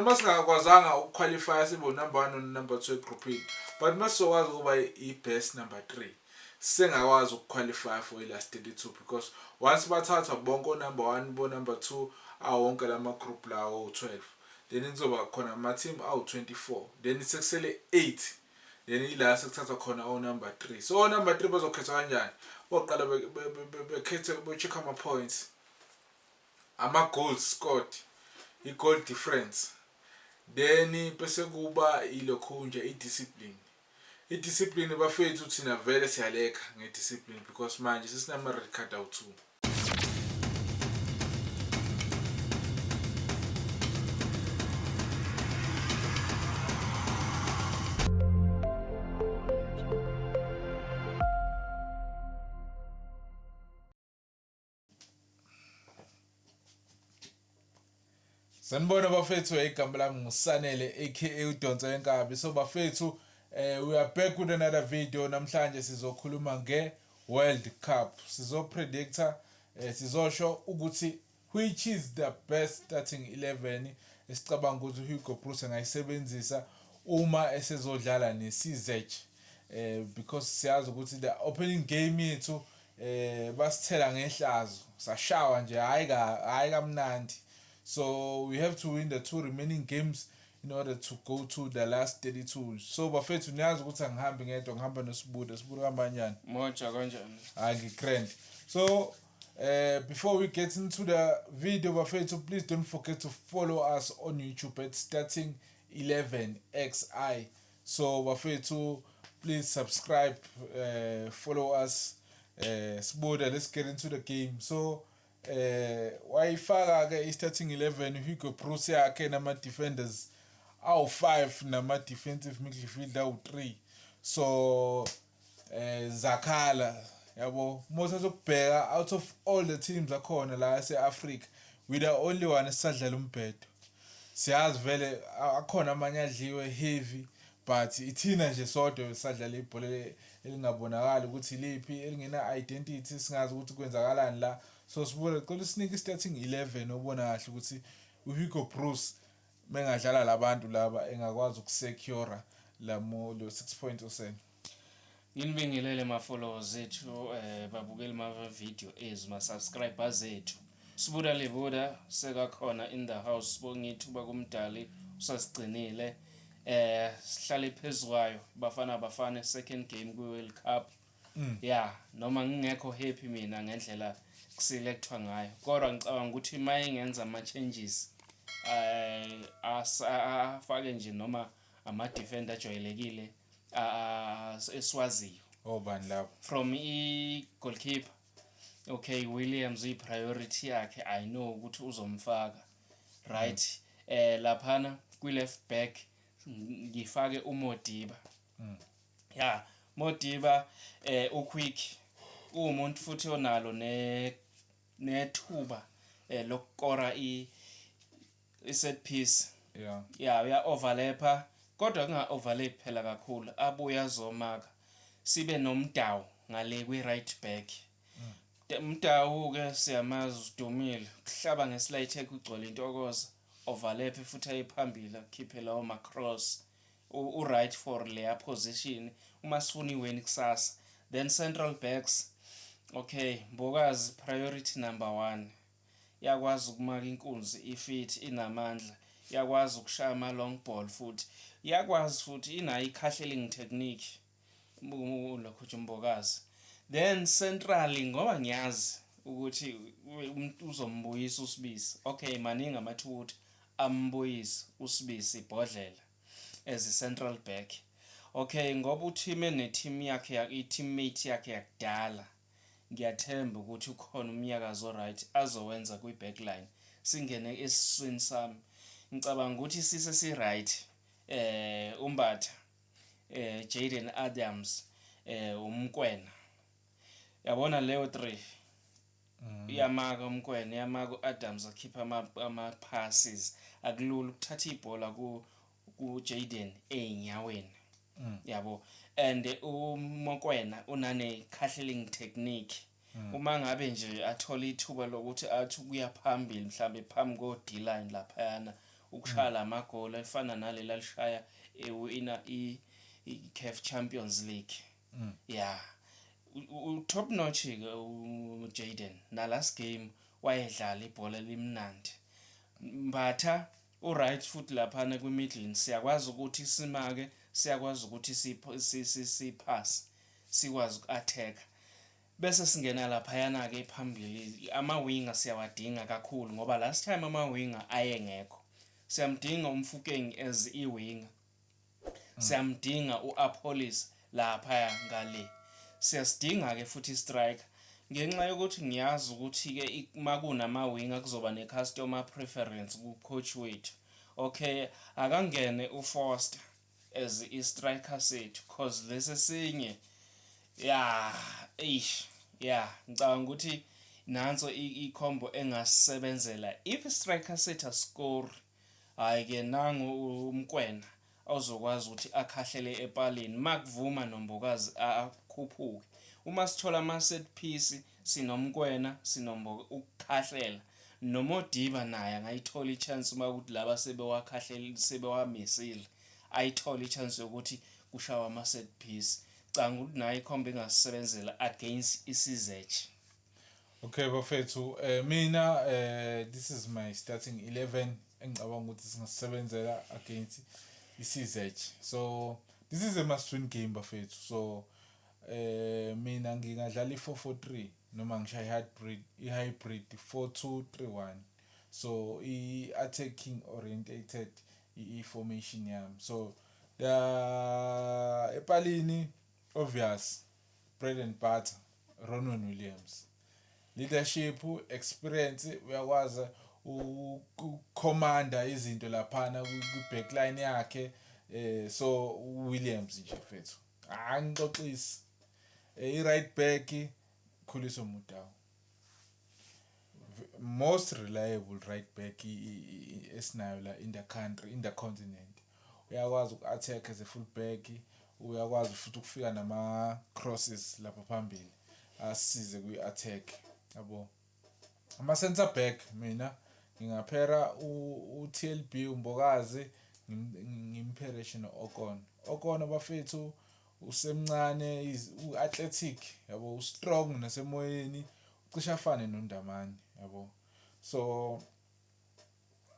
Uma singakwazanga ukuqualifya sibe unumber 1 no number 2 egroupini, but uma sizokwazi ukuba i-best number 3, sengakwazi ukuqualify for i-last 32, because once bathathwa bonke o-number 1 bo-number 2 awonke lama group lawo 12, then kuzoba khona ama-team awu-24, then sekusele 8, then ila sekuthathwa khona o-number 3. So o-number 3 bazokhethwa kanjani? Boqala bekhethe, be-check ama-points, ama-goals scored, i-goal difference, then bese kuba ilokhu nje i-discipline. I-discipline, bafethu, thina vele siyalacka nge-discipline because manje sesinama-red card awu-2. Sanibona bafethu, igama lami nguSanele aka uDonsa wenkabi. So bafethu, we are back with another video. Namhlanje sizokhuluma nge World Cup. Sizo predicta, sizosho ukuthi which is the best starting 11 esicabanga ukuthi Hugo Broos angayisebenzisa uma esezodlala neCZech, because siyazi ukuthi the opening game yethu basithela ngehlazo, sashawa nje, hayi ka hayi kamnandi. So we have to win the two remaining games in order to go to the last 32. So bafethu, niyazi ukuthi angihambi ngedwa, ngihamba noSibuda. Sibuda, hamba kanjani? Moja, kanjani? Hayi, ngigrand. So before we get into the video, bafethu, please don't forget to follow us on YouTube at Starting 11 XI. So bafethu, please subscribe, follow us. Sibuda, let's get into the game. So wayifaka ke i-starting 11 Hugo Broos yakhe nama defenders awu5 nama defensive midfielder awu3. So zakhala yabo, mothatha ukubheka, out of all the teams akhona la ase-Africa, we the only one esisadlala umbhedo. Siyazi vele akhona amanye adliwe heavy, but ithina nje sodwa esadlala ibhola elingabonakali ukuthi liphi, elingena identity, singazi ukuthi kwenzakalani la. So sibuka, cela usinike i-starting 11 obona kahle ukuthi uHugo Broos mengadlala labantu laba engakwazi ukusecure lamo lo 6 point osele. Nginibingelele ma-followers ethu, babukeli ma-video ethu, ma-subscribers ethu. Sibuda Libuda sekakhona in the house. Sibonga ithuba kumdali usasigcinile. Sihlale phezukwayo Bafana Bafana, second game kwi-World Cup. Yeah, noma ngingekho happy mina ngendlela kuselectwa ngayo, kodwa ngicabanga ukuthi uma engenza ama-changes, afake nje noma ama-defender ajwayelekile esiwaziyo. Obani labo? From i-goalkeeper, okay, Williams uyi-priority yakhe, I know ukuthi uzomfaka, right? Laphana kwi-left back ngifake uModiba. Ya, Modiba uquick, uwumuntu futhi onalo ne nethuba lokukora i set piece. Ya, uya overlapper, kodwa kunga overlap phela kakhulu, abuye azomaka. Sibe noMdawu ngale kwi right back. Mdawu ke siyamazi, udumile kuhlaba ngeslight ekugcwele intokozo, overlap futhi ayiphambili, akhiphe lawo ma cross. U right for leya position uma sifuna iwin kusasa. Then central backs, okay, Mbokazi priority number 1, yakwazi ukumaka inkunzi, ifit, inamandla, yakwazi ukushaya ama long ball, futhi yakwazi, futhi inayo i-castling technique lokho nje uMbokazi. Then centrally, ngoba ngiyazi ukuthi umuntu uzombuyisa uSibisi, okay, maningi amathuba ukuthi ambuyise uSibisi ibhodlela as a central back, okay, ngoba uteam ne-team yakhe, i-teammate yakhe yakudala. Ngiyathemba ukuthi ukhona umnyakazo, right, azowenza kwi-backline. Singene esiswini sami, ngicabanga ukuthi sise si-right, uMbatha, Jaden Adams, uMokoena, yabona leyo 3 iyamaka uMokoena, iyamaka uAdams, akhipha ama passes. Akulula ukuthatha ibhola ku Jaden einyaweni, yabo, and uMokoena unane castling technique. Uma ngabe nje athola ithuba lokuthi athi ukuya phambili, mhlambe phambi ko D line laphayana. Ukushaya lamagoli efana nalela lishaya ewina i-CAF Champions League. Yeah, u top notch ke uJaden, na last game wayedlala ibhola elimnandi. Mbatha uright futhi laphana kwi-middle, siyakwazi ukuthi simake, siyakwazi ukuthi sipass, sikwazi uku-attack, bese singena laphayana-ke phambili. Ama-winger siyawadinga kakhulu ngoba last time ama-winger ayengekho. Siyamdinga uMofokeng as i-winger, siyamdinga u-Appollis laphaya ngale, siyasidinga-ke futhi i-striker ngenxa yokuthi ngiyazi ukuthi-ke makunama-winger kuzoba ne-customer preference ku-coach wethu. Okay, akangene uFoster as i-striker sethu, cause lesi esinye, ya, eish, ya, ngicabanga ukuthi nanso i-combo engasebenzela if i-striker sethu ascore. Hayi ke, nangu uMokoena awuzokwazi ukuthi akhahlele epalini, makuvuma noMbokazi akhuphuke. Uma sithola ama set piece, sinoMokoena, sinombo ukukhahlela, noModiba naye angayithola i-chance uma ukuthi laba sebewakhahlela, sebewamisile, ayithole i-chance yokuthi kushawa ama set piece. Canga ukuthi nayo i-combo ingasebenzela against iSizech. Okay bafethu, mina this is my starting 11 engicabanga ukuthi singasebenzela against iCZ. So this is a must win game bafethu. So mina ngingadlala i-443 noma ngishaye i-hybrid, i-hybrid 4231. So i-attacking orientated i-formation yami. So the epalini, obvious, bread and butter, Ronwen Williams. Leadership, experience, uyakwazi ukucommanda izinto laphana ku backline yakhe. So Williams nje mfethu, angixoxisi. I right back, Khuliso Mudau, most reliable right back esinayo la in the country, in the continent. Uyakwazi uku-attack as a full back, uyakwazi futhi ukufika nama crosses lapha phambili asisize kwi-attack, yabo. Ama center back, mina ngingaphera u-TLB, uMbokazi, ngimphereshe no-Okon. Okon bafethu usemncane, is u-athletic, yabo, u-strong nasemoyeni, ucishe afane noNdamane, yabo. So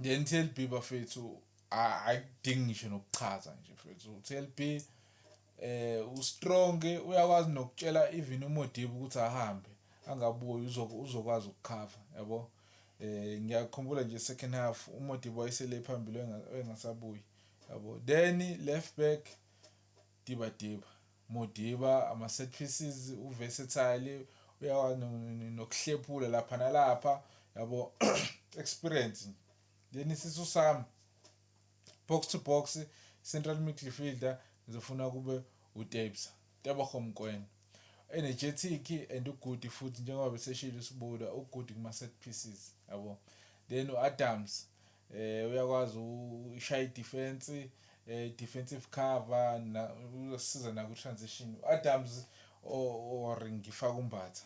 then TLB bafethu, ayidingi ngisho nokuchaza nje mfethu. TLB u-strong, uyakwazi nokutshela even uModiba ukuthi ahambe angabuyi, uzokwazi ukukhava, yabo. Ngiyakhumbula nje second half uModiba wayesele phambili engasabuyi, yabo. Then left back, Diba Diba Modiba, ama set pieces, uversatile, uyakwazi nokuhlephula lapha nalapha, yabo, experience. Then isisu sami, box to box central midfielder, ngizofuna kube uTebs, Tebogo Mokoena, energetic and ugood futhi njengoba beseshilo sibuda, ugood kuma set pieces, yabo. Then uAdams uyakwazi ushaya defense, defensive cover, na uyasiza na ku transition Adams, or ngifaka uMbatha,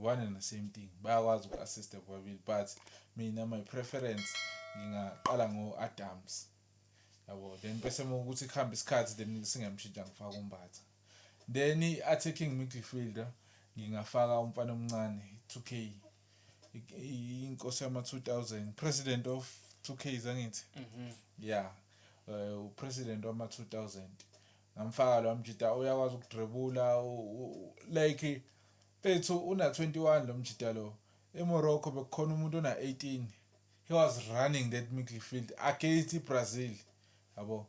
one and the same thing, bayakwazi uku-assist bobabili, but mina my preference ngingaqala ngo-Adams, yabo. Then bese uma ukuthi kuhamba isikhathi, then singamshintsha ngifaka uMbatha. Then i-attacking midfielder ngingafaka umfana omncane, 2K, inkosi yama-2000, president of 2K, zangithi. Yeah, upresident wama-2000, ngamfaka lo mjita, uyakwazi ukudribula, like mfethu una 21 lo mjita lo. eMorocco bekukhona umuntu ona 18, he was running that midfield against iBrazil, yabo.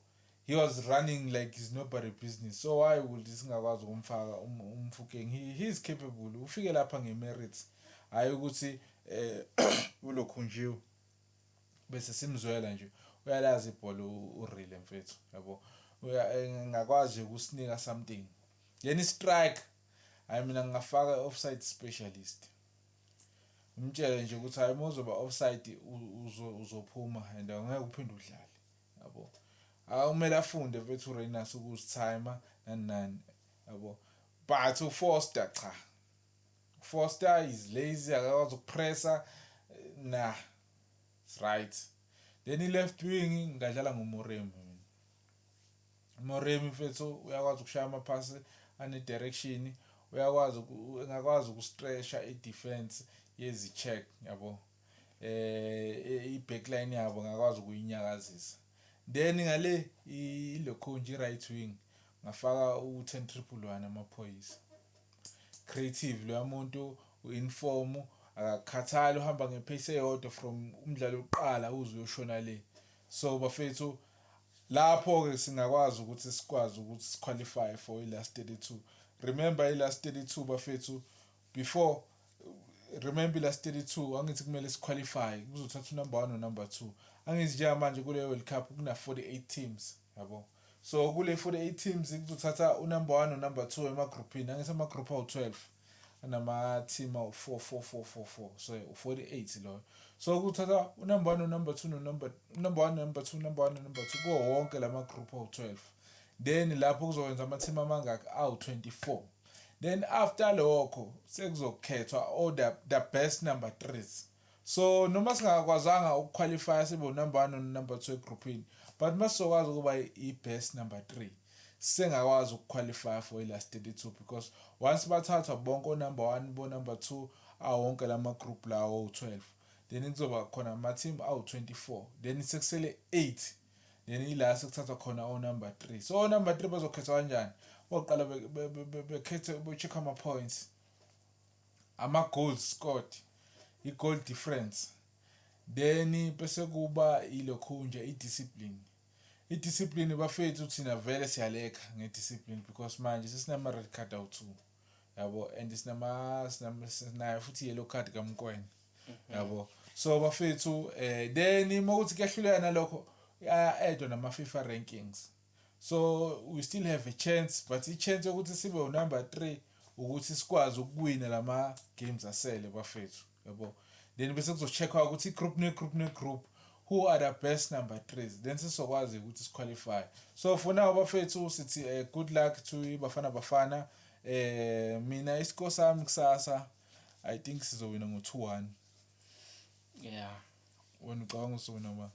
He was running like it's nobody business. So why would singakwazi ukumfaka uMofokeng? He is capable, ufike lapha ngemerits, hayi ukuthi ulokhunjiwe bese simzwela nje. Uyalazi ibhola, uRele mfethu, yabo, ngakwazi ukusinika something. Then strike, hayi, mina ngingafaka offside specialist, umtshele nje ukuthi hayi, uma uzoba offside uzophuma and angeke uphinde udlale, yabo. Akumele afunde mfethu uRayners ukuzithima nani nani, yabo. But uFoster, cha, Foster is lazy, akakwazi ukupressa, nah, it's right. Then i-left wing ngingadlala ngoMoremi mina. Moremi mfethu uyakwazi ukushaya amaphasi ane-direction, uyakwazi engakwazi ukustretcha i-defense yezi-check yabo. I-backline yabo ngakwazi ukuyinyakazisa. Then ngale ilokhu nje i-right wing ngafaka u-10 111 amaphoyisa. Creative loya muntu, u-inform, akakhathali, uhamba ngepace eyodwa from umdlalo wokuqala uze uyoshona le. So bafethu, lapho-ke singakwazi ukuthi sikwazi ukuthi siqualify for i-last 32. Remember i-last 32 bafethu, before, remember i-last 32, angithi kumele siqualify, kuzothatha unumber 1 no-number 2. Angithi njengamanje kule World Cup kuna 48 teams yabo. So kule 48 teams kuzothatha unumber 1 no-number 2 emagruphini. Angithi amagroup awu-12 anama-team awu-4 4 4 4 4, so u-48 loyo. So kuthatha unumber 1 no-number 2 no-number number 1 number 2 number 1 number 2 kuwo wonke lama group awu-12. Then lapho kuzokwenza ama-team amangaki? Awu-24. Then after lokho sekuzokhethwa all the best number 3s. So noma singakwazanga ukuqualify sibe number 1 no number 2 egroupini, but masizokwazi ukuba i-best number 3, sengakwazi ukuqualify for i-last 32, because once bathathwa bonke o-number 1 bo number 2 awonke lama group lawo 12, then kuzoba khona ama-team awu-24, then sekusele 8. Then ila sekuthathwa khona o-number 3. So o-number 3 bazokhethwa kanjani? Boqala bekhethe, be-check ama-points, ama-goals scored, i-goal difference, then bese kuba ilokhu nje i-discipline. I-discipline bafethu, thina vele siyalacka nge-discipline because manje sesinama-red card awu-2 yabo, and sinama sinayo futhi yellow card kaMokoena yabo. So bafethu, then mawukuthi kuyahluleka nalokho, aya-addwa nama-FIFA rankings. So we still have a chance, but i-chance yokuthi sibe unumber 3 ukuthi sikwazi ukuwina lama games asele bafethu yabo. Then bese kuzo-checkwa ukuthi i-group ne-group ne-group, who are the best number 3s, then sizokwazi ukuthi siqualify. So for now bafethu, sithi good luck to Bafana Bafana. Mina iscore sami kusasa, I think sizowina ngo-2-1. Wena ucabanga usowina ba?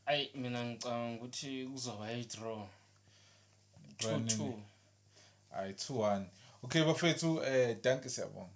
Ayi, mina ngicabanga ukuthi kuzoba i-draw, 2-2. Hayi, 2-1. Okay bafethu, dankie, siyabonga.